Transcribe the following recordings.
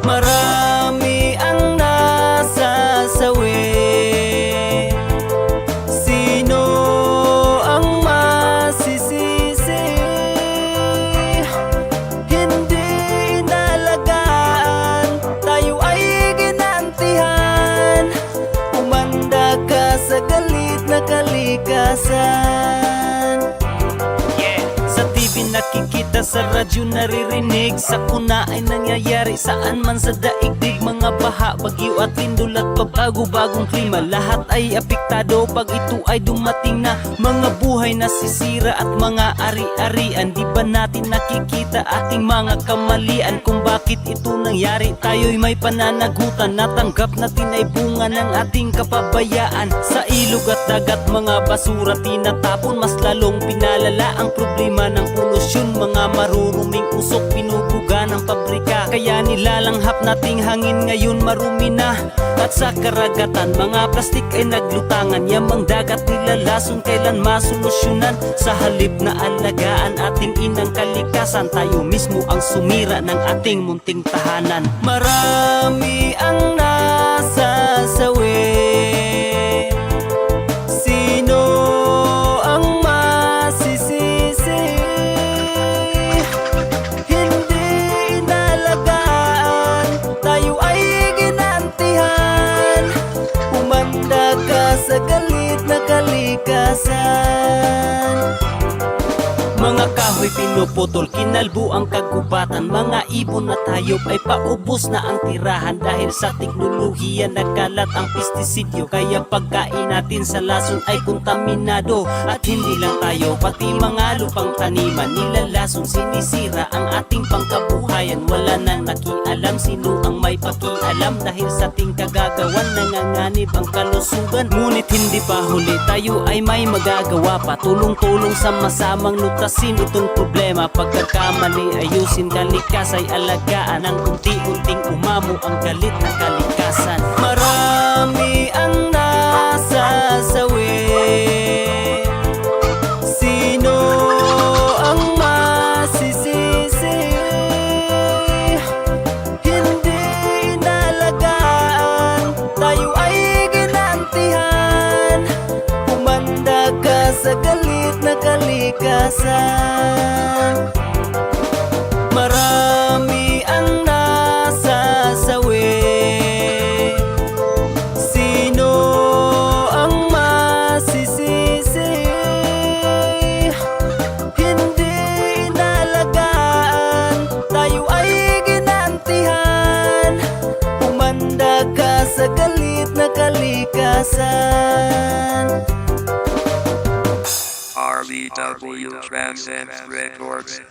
Marami ang nasasawi. Sino ang masisisi? Hindi inalagaan, tayo ay ginantihan. Humanda ka sa galit na kalikasan. Yeah. Sa TV nakikita, sa radyo naririnig, sakuna ay nangyayari saan man sa daigdig. Mga baha, bagyo at lindol at pabago-bagong klima, lahat ay apektado pag ito ay dumating na. Mga buhay nasisira at mga ari-arian. Di ba natin nakikita ating mga kamalian? Kung bakit ito nangyari, tayo'y may pananagutan. Natanggap natin ay bunga ng ating kapabayaan. Sa ilog at dagat, mga basura tinatapon. Mas lalong pinalala ang problema ng polusyon. Mga maruruming usok pinupuga ng pabrika, kaya nilalanghap nating hangin ngayon marumi na. At sa karagatan, mga plastik ay naglutangan. Yamang dagat nilalason, kailan masolusyonan? Sa halip na alagaan ating inang kalikasan, tayo mismo ang sumira ng ating munting tahanan. Marami ang nasasawi. Sino ang masisisi? Hindi inalagaan, tayo ay ginantihan. Humanda ka sa galit na kalikasan. Mga kahoy pinuputol, kinalbo ang kagubatan. Mga ibon at hayop ay paubos na ang tirahan. Dahil sa teknolohiya nagkalat ang pestisidyo, kaya pagkain natin sa lason ay kontaminado. At hindi lang tayo, pati mga lupang taniman nilalason, sinisira ang ating pangkabuhayan. Wala nang nakialam, sino ang may pakialam? Dahil sa ating kagagawan, nanganganib ang kalusugan. Ngunit hindi pa huli, tayo ay may magagawa pa. Tulong-tulong, sama-samang lutasin itong problema. Pagkakamali ayusin, kalikas ay alagaan. Ang unti-unting umamo ang galit ng kalikasan. Marami ang nasasawi. Sino ang masisisi? Hindi inalagaan, tayo ay ginantihan. Humanda ka sa galit na kalikasan. Marami ang nasasawi. Sino ang masisisi? Hindi inalagaan, tayo ay ginantihan. Humanda ka sa galit na kalikasan. RVW Transcend Records.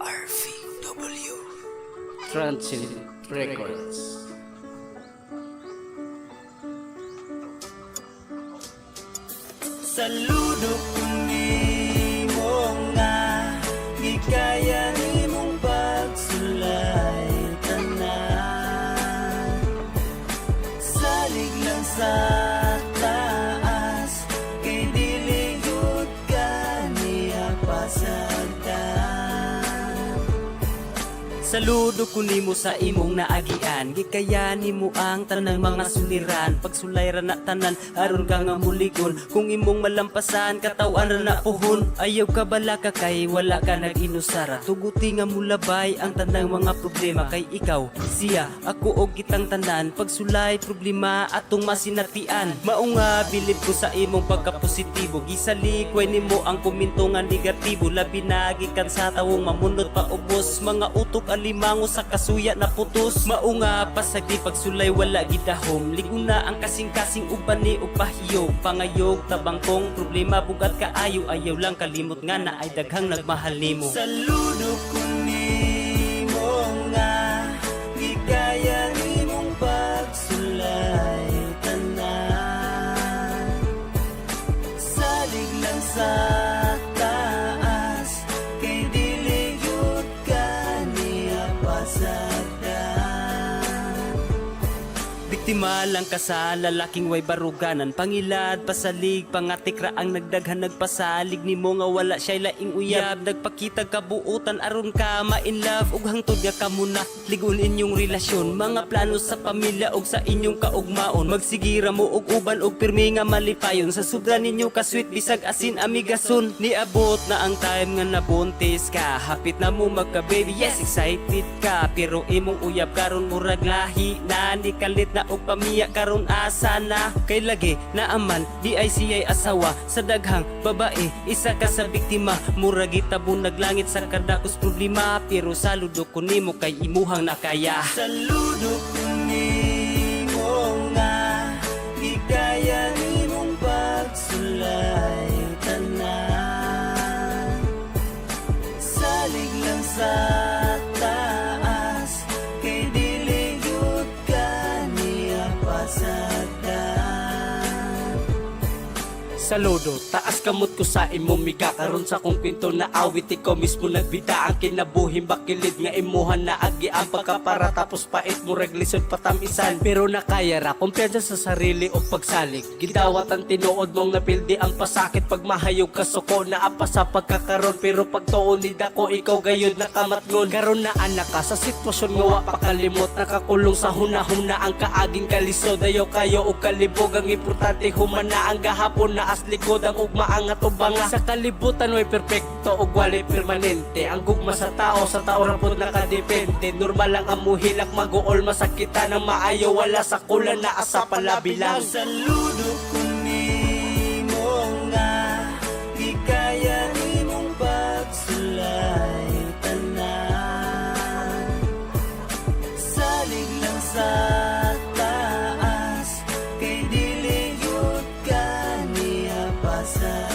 RVW Transit Records. Saludo ko nimo nga gikaya nimong pagsulay tanan. Salig lang sa taas kay dili gud ka niya pasagdan. Saludo ko nimo sa imong naagian. Gikaya nimo ang tanang mga suliran. Pagsulay ra na tanan aron ka nga muligon. Kung imong malampasan, katawan ra na puhon. Ayaw ka balaka kay wala ka nag-inusara. Tuguti nga mulabay ang tanang mga problema. Kay ikaw, siya, ako og kitang tanan, pagsulay problema atong masinatian. Mao nga bilib ko sa imong pagkapositibo. Gisalikway nimo ang komento nga negatibo. Labi na gikan sa tawong mamunot pa ubos. Mga utok alimango sa kasuya na putos. Mao nga pasagdi pagsulay wala gidahom. Ligo na ang kasing-kasing uban ni og pahiyog. Pangayog tabang kong problema bugat kaayo. Ayaw lang kalimot nga na ay daghang nagmahal nimo. Saludo ko nimo nga gikaya nimong pagsulay tanan. Salig lang sa taas kay dili gyud ka niya pasagdan. Biktima Biktima lang ka sa lalaking way baruganan. Pangilad, pasalig, pangatikra ang nagdaghan. Nagpasalig nimo nga wala siya'y laing uyab. Nagpakita kabuutan aron ka ma-in love. Ug hangtod nga kamo na ligon inyong relasyon. Mga plano sa pamilya ug sa inyong kaugmaon. Magsigira mo og uban og pirmi nga malipayon. Sa sobra ninyo ka sweet bisag asin amigason. Niabot na ang time nga nabuntis ka. Hapit na mo magka baby, yes, excited ka. Pero imong uyab karon murag lahi na. Nikalit na og pamiya karon asa na. Kay lagi na aman di ay siya'y asawa. Sa daghang babae isa ka sa biktima. Murag gitabo naglangit sa kadakos problema. Pero saludo ko nimo kay imuhang nakaya. Saludo ko nimo nga ikaya nimong pagsulay tanan. Salig lang sa taas kay dili gyud ka niya pasagdan. Saludo, taas kamot ko sa imong miga. Karon sa kong kwento na awit, ikaw mismo nagbida. Ang kinabuhi bakilid nga imuhan na agi ang pagkapara. Tapos pait murag lisod patamisan. Pero nakaya ra, kumpiyansa sa sarili o pagsalig. Gidawat ang tinuod mong napildi ang pasakit. Pag mahayog ka suko na apa sa pagkakaron. Pero pagtuon ni dako ikaw gayud nakamatngon. Karon na anak ka sa sitwasyon nga wa pa kalimot. Nakakulong sa hunahuna ang kaaging kalisod. Ayaw kayo og kalibog, ang importante humana ang gahapon na as likod ang ugma ang atubanga. Sa kalibutan way perpekto ug walay permanente. Ang gugma sa tao ra pud nakadepende. Normal lang ang muhilak maguol masakitan ang maayo wala sa kulan na asa palabi lang. Saludo ko nimo nga ikaya nimong pagsulay tanan. Salig lang sa taas kay dili gyud ka niya pasagdan.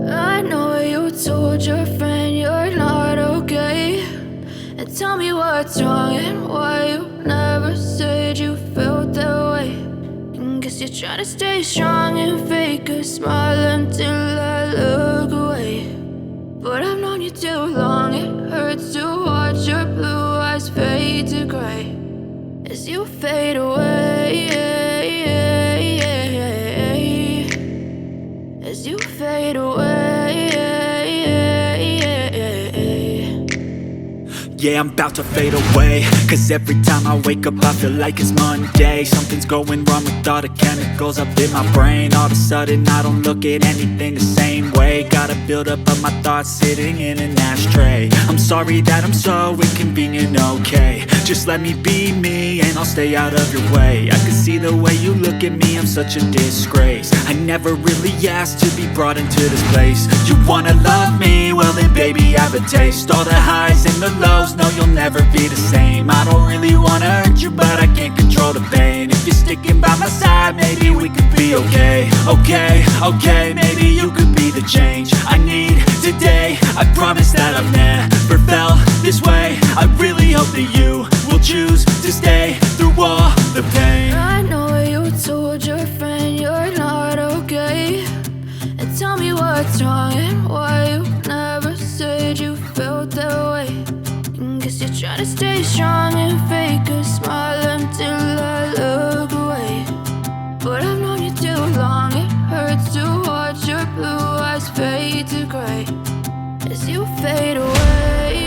I know you told your friend you're not okay. And tell me what's wrong and why you never said you felt that way. And guess you're trying to stay strong and fake a smile until I look away. But I've known you too long, it hurts to watch your blue eyes fade to gray as you fade away. As you fade away. Yeah, I'm about to fade away. 'Cause every time I wake up I feel like it's Monday. Something's going wrong with all the chemicals up in my brain. All of a sudden I don't look at anything the same way. Gotta build up of my thoughts sitting in an ashtray. I'm sorry that I'm so inconvenient, okay? Just let me be me and I'll stay out of your way. I can see the way you look at me, I'm such a disgrace. I never really asked to be brought into this place. You wanna love me? Well then, baby, I have a taste. All the highs and the lows, no, you'll never be the same. I don't really wanna hurt you, but I can't control the pain. If you're sticking by my side, maybe we could be okay. Okay, maybe you could be the change I need today. I promise that I've never felt this way. I really hope that you will choose to stay through all the pain. I know you told your friend you're not okay. And tell me what's wrong and why you never said you felt that way. And guess you're trying to stay strong and fake a smile until I look away. But I've known you too long, it hurts to watch your blue eyes fade to gray as you fade away.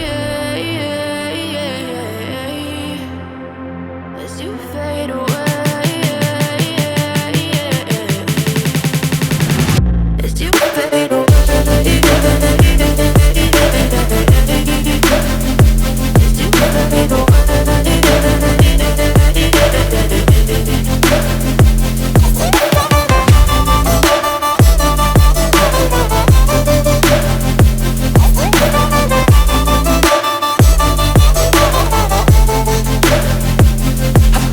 As you fade away. As you fade away. As you fade away.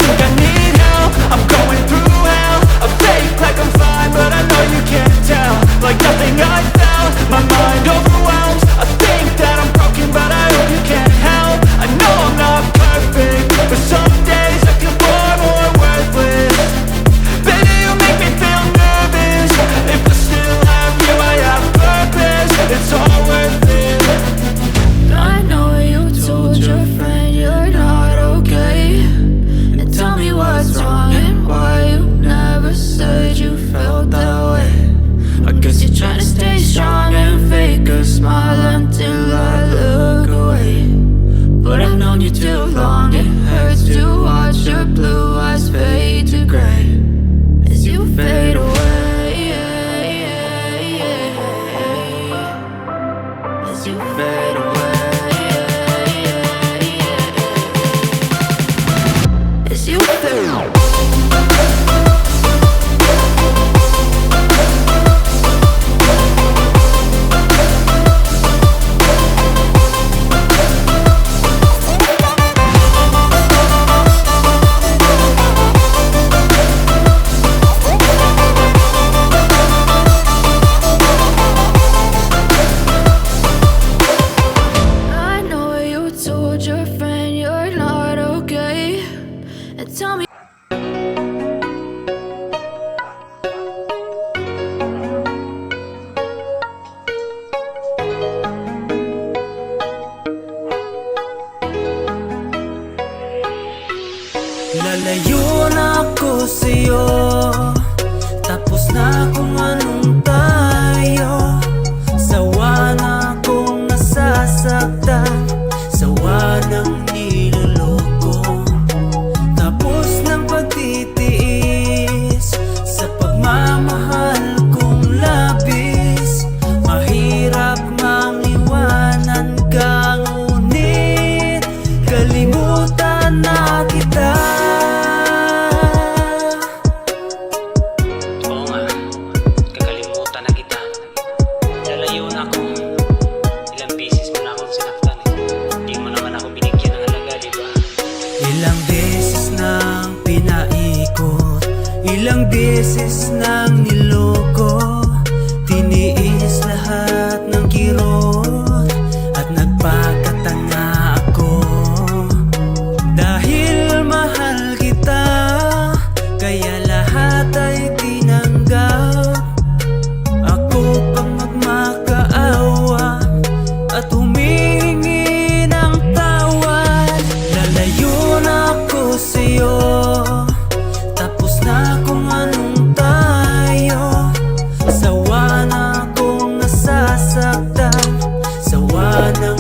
Think I need help, I'm going through hell. I fake like I'm fine, but I know you smile until I look away. But I've known you too long, it hurts to watch your blue eyes fade to gray as you fade away. As you fade away. As you fade away. I know you told your friend you're not okay. And tell me. Lalayo na ako sa'yo. Tapos na kung anong tayo. Sawa na akong nasasaktan, sawa nang niloloko. Tapos ng pagtitiis sa pagmamahal kong labis. Mahirap mang iwanan ka, ngunit kalimutan na kita. Oo nga, kakalimutan na kita. Lalayo na ako. Ilang beses mo na akong sinaktan eh. Hindi mo naman ako binigyan ng halaga, di ba? Ilang beses nang pinaikot, ilang beses nang niloko. Tiniis lahat ng kirot at nagpakatanga ako. Dahil mahal kita, kaya lahat ay tinanggap. Ako pang magmakaawa at humihingi ng tawad. Lalayo na ako sa'yo. Tapos na kung anong tayo. Sawa na akong nasasaktan, sawa na.